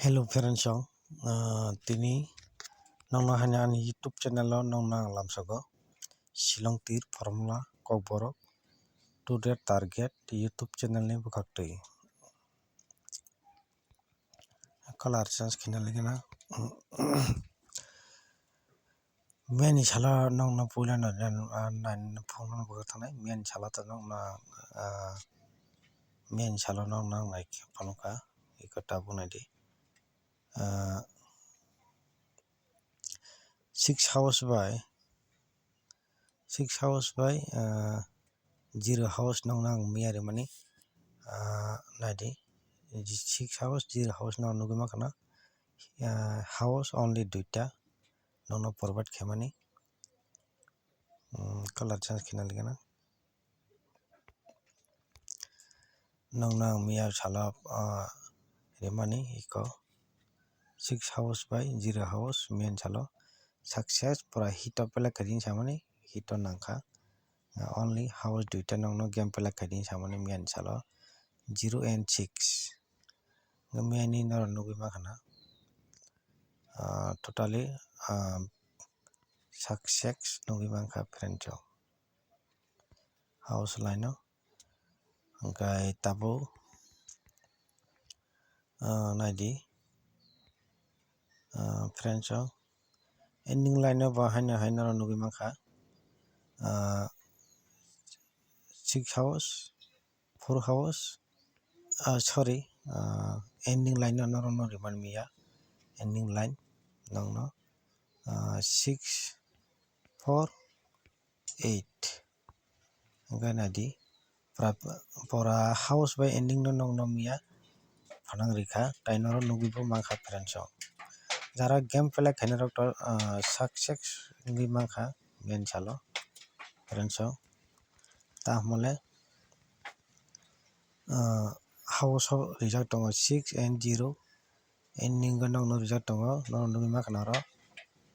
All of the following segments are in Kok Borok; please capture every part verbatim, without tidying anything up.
Hello friends, ah, tini nongno haino ani YouTube channel o nongno ang lamsogo Shillong Tir Formula Kokborok Today Target YouTube channel ni bwkhaktwi. Color change khaina lagina. Miyani salo nokno puila no, ah, nine phone no bwkha thangnai. Miyani salo to nokno, ah, miyani salo nokno ang nai khe phano kha. Iko tabuk naidi. Ah, six house bai, six house bai, ah, zero house nokno ang miya rimani. Ah, naidi, six house, zero house no nugwi mankha na. Ah, house only duita nokno provide khaimani. Hmm, color change khaina lagina. Nokno ang miya salo, ah, rimani iko six house bai zero house miyani salo success pura hit o pelak khaidi samani hit o nangkha. Ah, only house duita nokno game pelak khaidi samani miyani salo zero and six. Miyani norok nugwi mankha na, ah, totally, ah, success nugwi mankha friends o. House line o hwnkhe tabuk, ah, naidi, ah, friends o ending line o bo haino haino nugwi mankha, ah, six house, four house, ah, sorry, ah, ending line no norok no rimani miya, ending line nokno, ah, six, four, eight. Hwnkhe naidi, pura, pura house bai ending no nokno miya phanang rikha, tai norok nugwi bo mankha friends o. Jara game pelak khainai rok to, ah, success wngwi mankha miyani salo friends o. Tahmole, ah, house o rijak tongo six and zero. Ending o nokno rijak tongo, norok nugwi mankha na oro,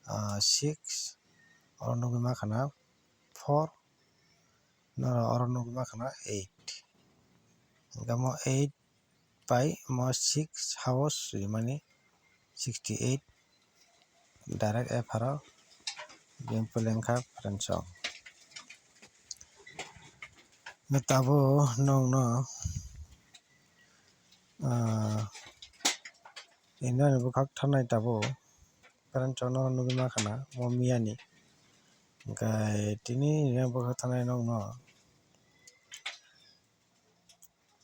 ah, six, oro nugwi mankha na four, norok oro nugwi mankha na eight. Hwnkhe mo eight bai mo six house rimani sixty eight direct apharo game play wngkha friends o. Tabuk nokno, ah, ini ani bwkhak thanai tabuk friends o norok nugwi mankha na mo miyani. Hwnkhe tini yang bwkhak thanai nokno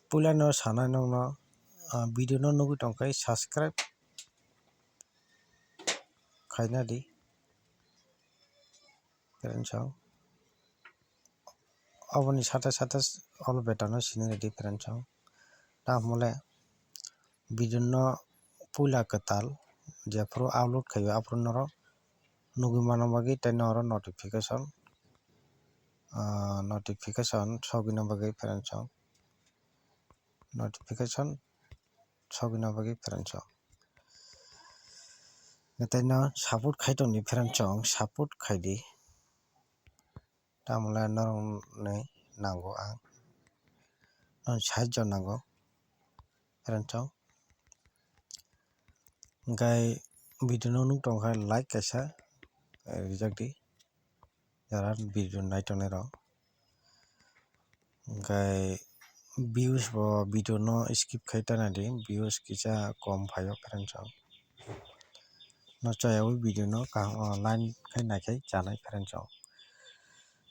puila no sanai nokno, ah, video no nugwi tongkhe subscribe khaina di friends o. Oboni sate sate all beta no sini ready friends o. Tahmole video no puila kwtal jephuru upload khaio aphuru norok nugwi manna bagwi tei norok notification, ah, notification sogwina bagwi friends o. Notification sogwina bagwi friends o. Tei no support khai tongdi friends o, support khaidi. Tamole norokni nango ang, norokni sahajyo nango friends o. Hwnkhe video no nuk tongkha like kaisa, eh, rijak di. Jara video nai tongnai rok. Hwnkhe views bo video no skip khai tana di, views kisa kom phaio friends o. No chayawi video no kaham, o, line khai nai khai chanai friends o.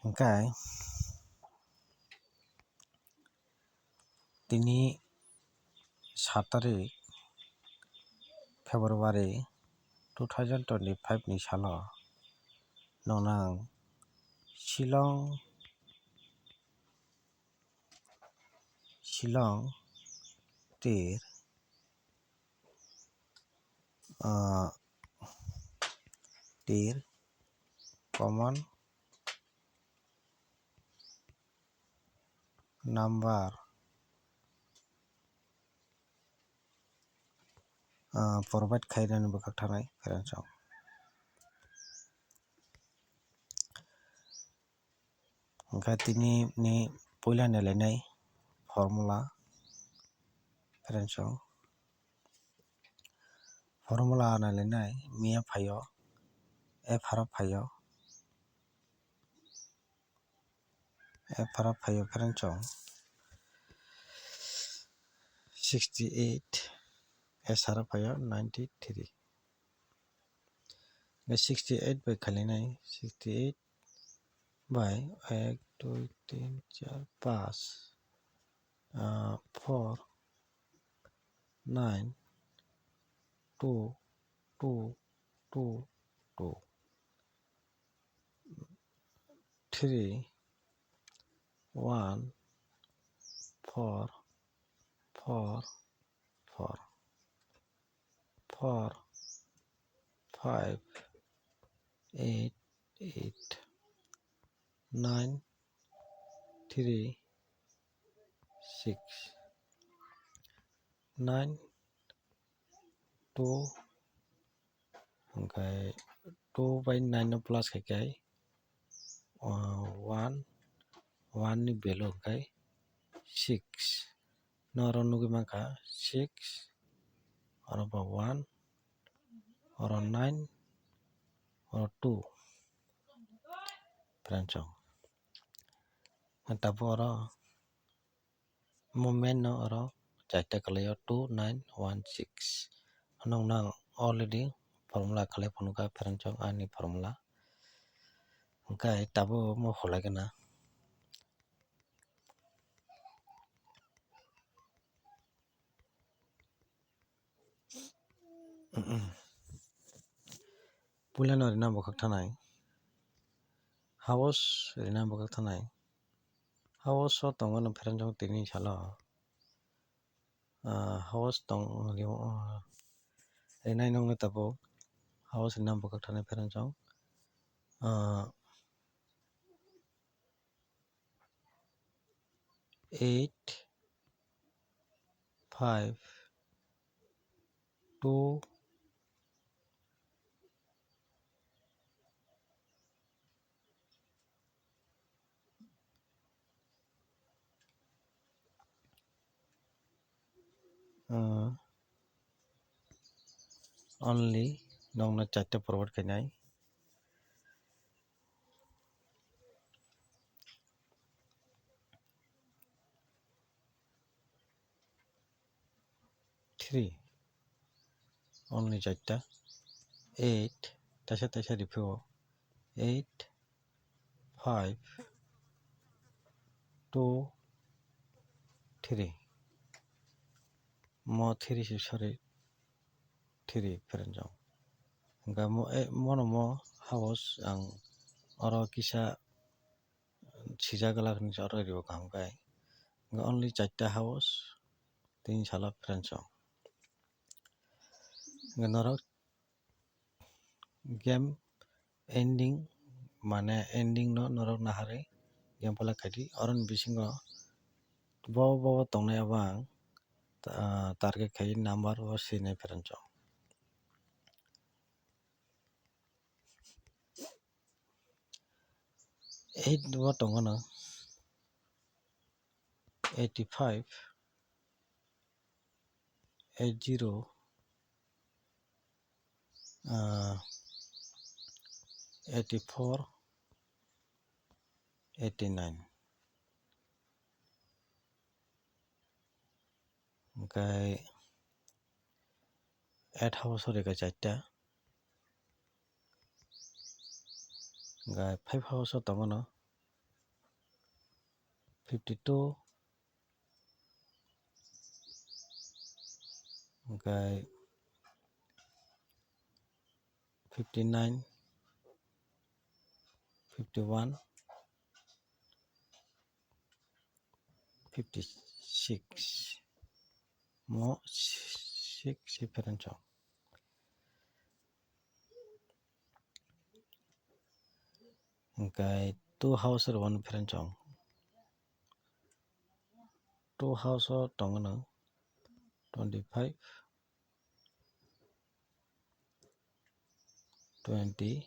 Hwnkhe tini sat tarik February two thousand twenty five ni salo nonang Shillong, Shillong Tir, ah, Tir common number, ah, provide khairani bwkhak thanai friends o. Hwnkhe tini ni puila ni lainai formula friends o. Formula nailainai, miya phaio, F R phaio, F R phaio, friend chong. Sixty eight, S R phaio ninety three. Sixty eight bai khailainai, sixty eight bai ek, dui, tin, char, panch, ah, four, nine, two, two, two, two, three, one, four, four, four, four, five, eight, eight, nine, three, six, nine, two, hwnkhe two bai nine no plus khai khe, ah, one, one ni value hwnkhe six. No oro nugwi mankha six, oro bo one, oro nine, oro two. Friend chong. Tabuk oro movement no oro charta kwlaio, two nine one six. Nwng nang already formula khlai phunukha, friend chong, ani formula. Hwnkhe tabuk mo khwlai gana. Puila no rina bwkhak thanai. House rina bwkhak thanai. House o tongo no friend chong tini salo. Ah, house tong, ah, rinai nungni tabuk house rina bwkhak thanai friend chong. Ah, eight, five, two, uh, only nokno charta forward khainai. Three, only charta. Eight, taisa taisa riphio. Eight, five, two, three. Mo three si, sorry, three friend chong. Hwnkhe mo, eh, mono mo house ang oro kisa sijak glak hinwi oro ribo kaham khe. Hwnkhe only charta house tini salo friend chong. Hwnkhe norok game ending, mane ending no norok naharwi game pala khaidi. Oroni bisingo bo bo tongnai abo ang, ah, target khai number o sinai friend chong. Eight bo tongo no, eighty five, eight zero, ah, eighty four, eighty nine. Hwnkhe eight house o rega charta. Hwnkhe five house o tongo no fifty two, hwnkhe fifty nine, fifty one, fifty six. Mo six si friend chong. Hwnkhe two house rwani friend chong. Two house o tongo no twenty five, twenty,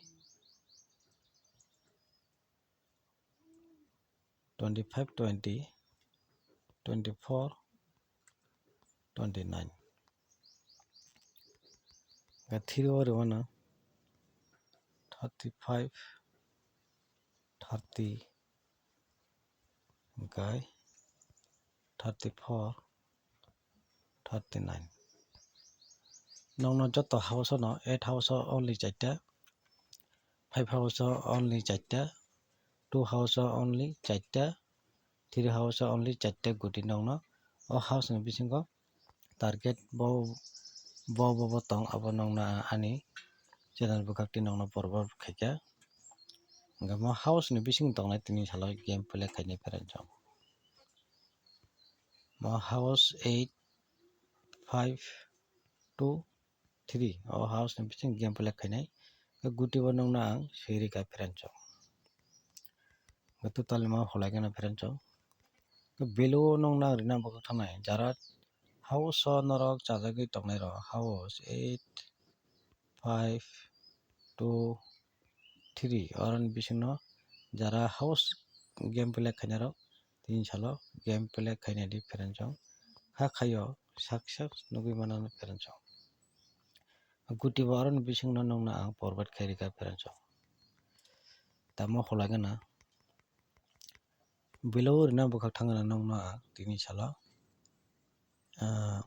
twenty five, twenty, twenty four, twenty nine. Hwnkhe three o rwmano thirty five, thirty, hwnkhe thirty four, thirty nine. Nokno joto house no, eight house o only chaita, five house o only chaita, two house o only chaita, three house o only chaita guti nokno. O house ni bisingo target bo, bo, bo, bo tong, abo nokno ani channel bwkhak twi nokno forward khaikha. Hwnkhe mo house ni bising tongnai tini salo game play khainai pherang chong. Mo house eight, five, two, three. O house ni bising game play khainai. Guti bo nokno ang swi rikha pherang chong. Total ni ma hulai gana pherang chong. Value nokno ang rina bwkhak thangnai. Jara house o norok chajagwi tongnai rok. House eight, five, two, three. Oroni bisingno jara house game play khainai rok tini salo game play khainai di pherang chong. Kha khaio success nugwi mano pherang chong. Guti bo oroni bisingno nokno ang forward khai rikha pherang chong. Tamo hulai gana below rina bwkhak thangna nokno ang tini salo, ah,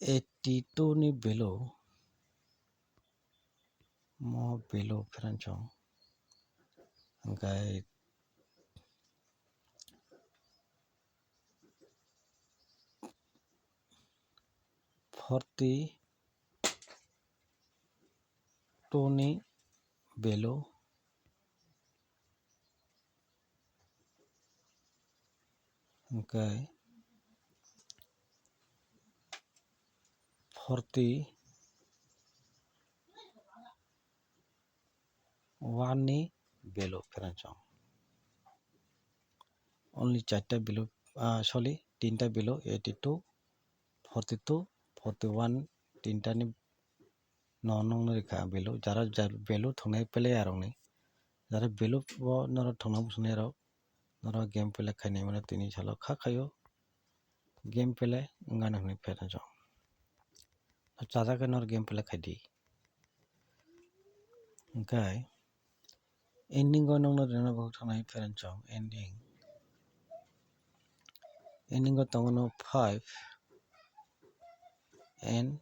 eighty two ni below, mo below pherang chong. Hwnkhe forty two ni value hwnkhe forty one ni value pherang chong. Only charta value, ah, sorry, tinta value, eighty two, forty two, forty one, tinta ni no nokno rikha value. Jara value thwngnai player rokni, jara value bo norok thwngna muchungnai rok, norok game play khainai mano tini salo kha khaio game play wngmano hinwi pherang chong. Chajak khe norok game play khaidi. Hwnkhe ending o nokno rina bwkhak thangnai pherang chong, ending. Ending o tongo no five and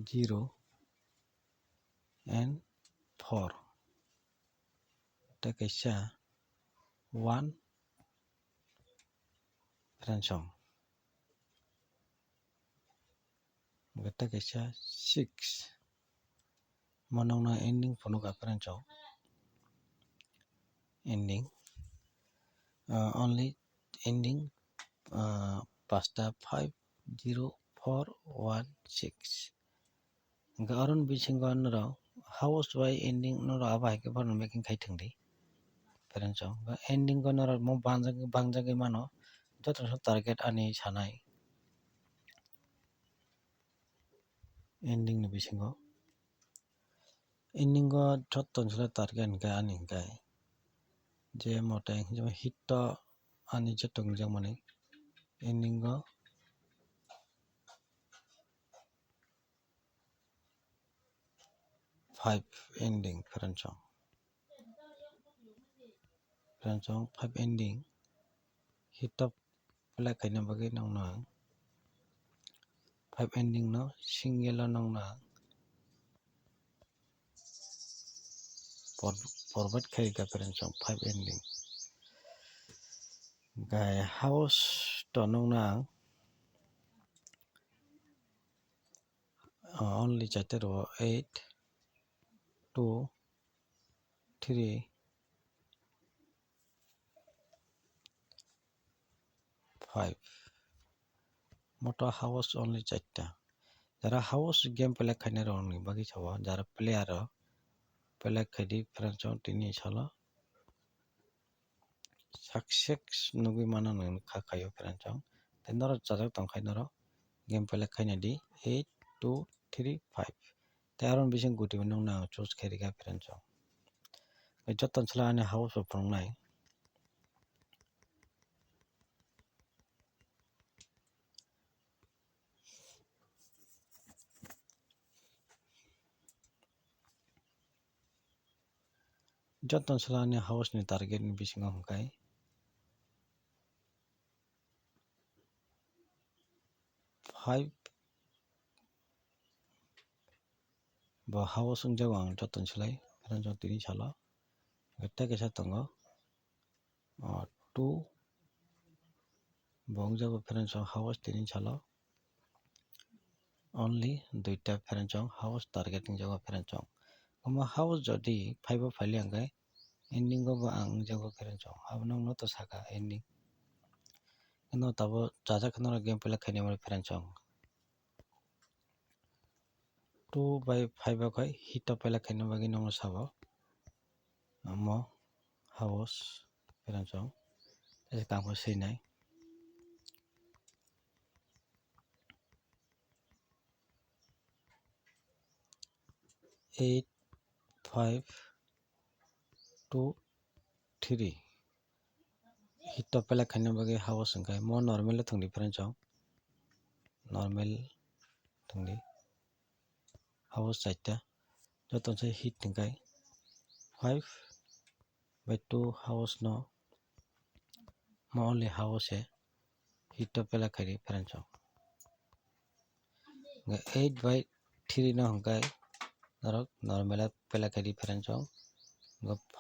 zero and four. Tei kaisa one pherang chong. Hwnkhe tei kaisa six. Mo nokno ending phunuk apherang chong. Ending, ah, only ending, ah, pasta five zero four one six. Hwnkhe aroni bisingo norok house bai ending norok abo hai khe bono making khai thwngdi. Pherang chong. Ending o norok mo bangjagwi, bangjagwi mano. Joto target ani sanai. Ending ni bisingo. Ending o joto ni salo target hwnkhe ani hwnkhe je mote hit to ani joto wngjakmani ending o five ending pherang chong. Pherang chong five ending hit to play khaina bagwi nokno ang five ending no single o nokno ang por-, forward khai rikha pherang chong five ending. Gai house to nokno ang only chaita rwo eight, two, three, five. Moto house only chaita. Jara house game play khainai rokni bagwi sao, jara player rok play khaidi pherang chong tini salo. Success nugwi mano nini kha khaio pherang chong. Tei norok chajak tongkhai norok game play khaina di eight two three five. Tei aroni bising guti bo nokno ang choose khairikha pherang chong. Tei joto ni salo ani house bo phunuknai. Joto sala ni house ni target ni bisingo hwnkhe five bo house wngjago ang joto ni slai, friends, tini salo. Tei kaisa tongo, ah, two bo wngjago, friends, house tini salo. Only duita, friends, house target wngjago, friends. Omo house jodi five o phaili hwnkhe ending o bo ang wngjago, friends. Abo nokno to saka ending. Eno tabo chajak kheno game play khainai mani, friends. Two by five o khai hit o pela khaina bagwi nokno sabo. Omo house, friends, tei kangkho swinai. Eight, five, two, three. Hit o pela khaina bagwi house hwnkhe mo normal o thwngdi, friends, normal thwngdi. House chaita, joto se hit hwnkhe five by two house no, mo only house se hit o pela khaidi, friends. Eight by three no hwnkhe norok normal o pela khaidi, friends.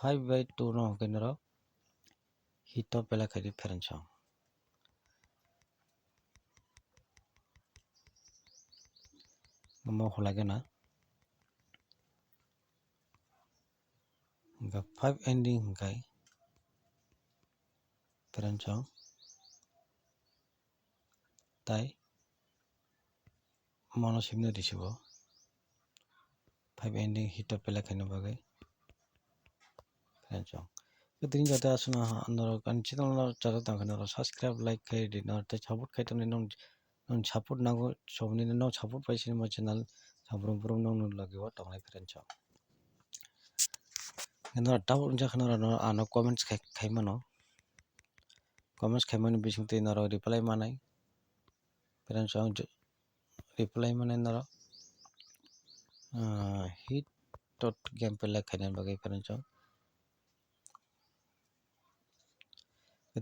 Five by two no hwnkhe norok hit o pela khaidi, friends. Omo hwlai gana. Hwnkhe five ending hwnkhe, friends, tai mono simno risibo. Five ending hit o pela khaina bagwi, friends. Tini joto aswkno norok ani channel no chajak tong khe norok subscribe, like khai di, norok tei support khai tongni, nong, nong support nango, soboni no nong support bai sini mo channel sabrum brum nong nung lagi o tongnai, friends. Norok tabuk wngya khe norok ano comments khai, khai mano. Comments khaimani bisingtwi norok reply manai. Friends, ang reply manai norok, ah, hit tot game play khaina bagwi, friends.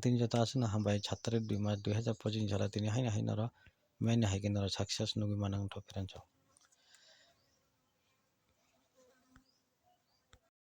Tini joto aswkno hambai, sat tarik dui mas dui hazar pochis ni salo tini haino hai norok main hai khe norok success nugwi manang tho, friends.